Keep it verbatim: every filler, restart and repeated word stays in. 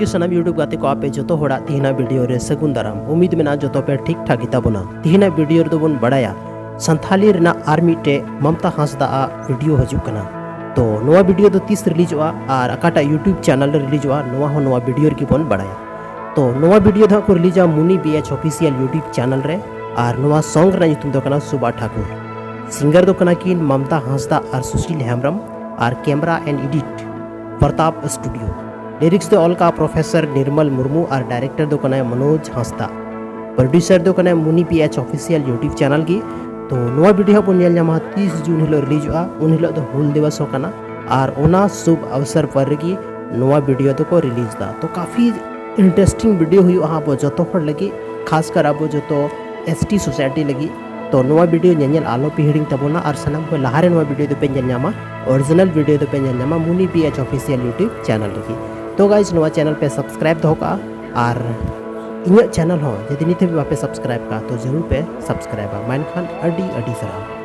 ᱥᱟᱱᱟᱢ YouTube ᱜᱟᱛᱮ ᱠᱚ, ᱟᱯᱮ ᱡᱚᱛᱚ ᱦᱚᱲᱟᱜ ᱛᱤᱦᱤᱧᱟᱜ ᱵᱷᱤᱰᱤᱭᱳ ᱨᱮ ᱥᱟᱹᱜᱩᱱ ᱫᱟᱨᱟᱢ᱾ ᱩᱢᱤᱫ ᱢᱮᱱᱟᱜᱼᱟ ᱡᱚᱛᱚ ᱯᱮ ᱴᱷᱤᱠ ᱴᱷᱟᱠ ᱜᱮᱛᱟ ᱵᱚᱱᱟ᱾ ᱛᱤᱦᱤᱧᱟᱜ ᱵᱷᱤᱰᱤᱭᱳ ᱨᱮᱫᱚ ᱵᱚᱱ ᱵᱟᱲᱟᱭᱟ ᱥᱟᱱᱛᱷᱟᱞᱤ ᱨᱮᱱᱟᱜ ᱟᱨ ᱢᱤᱫᱴᱮᱡ ᱢᱚᱢᱛᱟ ᱦᱟᱸᱥᱫᱟ ᱟᱜ ᱵᱷᱤᱰᱤᱭᱳ ᱦᱤᱡᱩᱜ ᱠᱟᱱᱟ᱾ ᱛᱚ ᱱᱚᱣᱟ ᱵᱷᱤᱰᱤᱭᱳ ᱫᱚ ᱛᱤᱥ ᱨᱤᱞᱤᱡᱚᱜᱼᱟ ᱟᱨ ᱚᱠᱟᱴᱟᱜ YouTube ᱪᱮᱱᱮᱞ ᱨᱮ ᱨᱤᱞᱤᱡᱚᱜᱼᱟ, ᱱᱚᱣᱟ ᱦᱚᱸ ᱱᱚᱣᱟ ᱵᱷᱤᱰᱤᱭᱳ ᱨᱮᱜᱮ ᱵᱚᱱ ᱵᱟᱲᱟᱭᱟ᱾ ᱛᱚ ᱱᱚᱣᱟ ᱵᱷᱤᱰᱤᱭᱳ ᱫᱚ ᱦᱟᱸᱜ ᱠᱚ ᱨᱤᱞᱤᱡᱟ ᱢᱩᱱᱤ BH Official YouTube ᱪᱮᱱᱮᱞ ᱨᱮ, ᱟᱨ ᱱᱚᱣᱟ ᱥᱚᱝ ᱨᱮᱱᱟᱜ ᱧᱩᱛᱩᱢ ᱫᱚ ᱠᱟᱱᱟ ᱥᱩᱵᱟ ᱴᱷᱟᱠᱩᱨ᱾ ᱥᱤᱝᱜᱟᱨ ᱫᱚ ᱠᱟᱱᱟ ᱠᱤᱱ ᱢᱚᱢᱛᱟ ᱦᱟᱸᱥᱫᱟ ᱟᱨ ᱥᱩᱥᱤᱞ ᱦᱮᱢᱵᱨᱚᱢ, ᱟᱨ camera and edit Pratap studio. Lyrics ᱫᱚ ᱚᱞ ᱠᱟᱜᱼᱟ ᱯᱨᱚᱯᱷᱮᱥᱚᱨ ᱱᱤᱨᱢᱚᱞ ᱢᱩᱨᱢᱩ ᱟᱨ ᱰᱟᱭᱨᱮᱠᱴᱚᱨ ᱫᱚ ᱠᱟᱱᱟᱭ ᱢᱚᱱᱳᱡᱽ ᱦᱟᱸᱥᱫᱟ᱾ ᱯᱨᱚᱰᱭᱩᱥᱟᱨ ᱫᱚ ᱠᱟᱱᱟᱭ ᱢᱩᱱᱤ BH Official YouTube ᱪᱮᱱᱮᱞ ᱜᱮ᱾ ᱛᱚ ᱱᱚᱣᱟ ᱵᱷᱤᱰᱤᱭᱳ ᱦᱟᱸᱜ ᱵᱚᱱ ᱧᱮᱞ ᱧᱟᱢᱟ ᱛᱤᱥ ᱡᱩᱱ ᱦᱤᱞᱳᱜ ᱨᱤᱞᱤᱡᱚᱜᱼᱟ, ᱩᱱ ᱦᱤᱞᱳᱜ ᱫᱚ ᱦᱩᱞ ᱫᱤᱵᱚᱥ ᱦᱚᱸ ᱠᱟᱱᱟ᱾ ᱟᱨ ᱚᱱᱟ ᱥᱩᱵ ᱚᱵᱥᱚᱨ ᱯᱚᱨ ᱨᱮᱜᱮ ᱱᱚᱣᱟ ᱵᱷᱤᱰᱤᱭᱳ ᱫᱚᱠᱚ ᱨᱤᱞᱤᱡᱽ ᱮᱫᱟ᱾ ᱛᱚ ᱠᱟᱯᱷᱤ ᱤᱱᱴᱟᱨᱮᱥᱴᱤᱝ ᱵᱷᱤᱰᱤᱭᱳ ᱦᱩᱭᱩᱜᱼᱟ ᱟᱵᱚ ᱡᱚᱛᱚ ᱦᱚᱲ ᱞᱟᱹᱜᱤᱫ, ᱠᱷᱟᱥ ᱠᱟᱨ ᱟᱵᱚ ᱡᱚᱛᱚ ST society ᱞᱟᱹᱜᱤᱫ᱾ ᱛᱚ ᱱᱚᱣᱟ ᱵᱷᱤᱰᱤᱭᱳ ᱧᱮᱧᱮᱞ ᱟᱞᱚ ᱯᱮ ᱦᱤᱲᱤᱧ ᱛᱟᱵᱚᱱᱟ, ᱟᱨ ᱥᱟᱱᱟᱢ ᱠᱷᱚᱱ ᱞᱟᱦᱟᱨᱮ ᱱᱚᱣᱟ ᱵᱷᱤᱰᱤᱭᱳ ᱫᱚᱯᱮ ᱧᱮᱞ ᱧᱟᱢᱟ, ᱚᱨᱤᱡᱤᱱᱟᱞ ᱵᱷᱤᱰᱤᱭᱳ ᱫᱚᱯᱮ ᱧᱮᱞ ᱧᱟᱢᱟ ᱢᱩᱱᱤ BH Official YouTube ᱪᱮᱱᱮᱞ ᱨᱮᱜᱮ᱾ ᱛᱚ ᱜᱟᱭᱡᱽ, ᱱᱚᱣᱟ ᱪᱮᱱᱮᱞ ᱯᱮ ᱥᱟᱵᱥᱠᱨᱟᱭᱤᱵ ᱫᱚᱦᱚ ᱠᱟᱜᱼᱟ, ᱟᱨ ᱤᱧᱟᱹᱜ ᱪᱮᱱᱮᱞ ᱦᱚᱸ ᱡᱩᱫᱤ ᱱᱤᱛ ᱦᱟᱹᱵᱤᱡ ᱵᱟᱯᱮ ᱥᱟᱵᱥᱠᱨᱟᱭᱤᱵ ᱠᱟᱜᱼᱟ ᱛᱚ ᱡᱟᱹᱨᱩᱲ ᱯᱮ ᱥᱟᱵᱥᱠᱨᱟᱭᱤᱵᱟ᱾ ᱢᱮᱱᱠᱷᱟᱱ ᱟᱹᱰᱤ ᱟᱹᱰᱤ ᱥᱟᱨᱦᱟᱣ᱾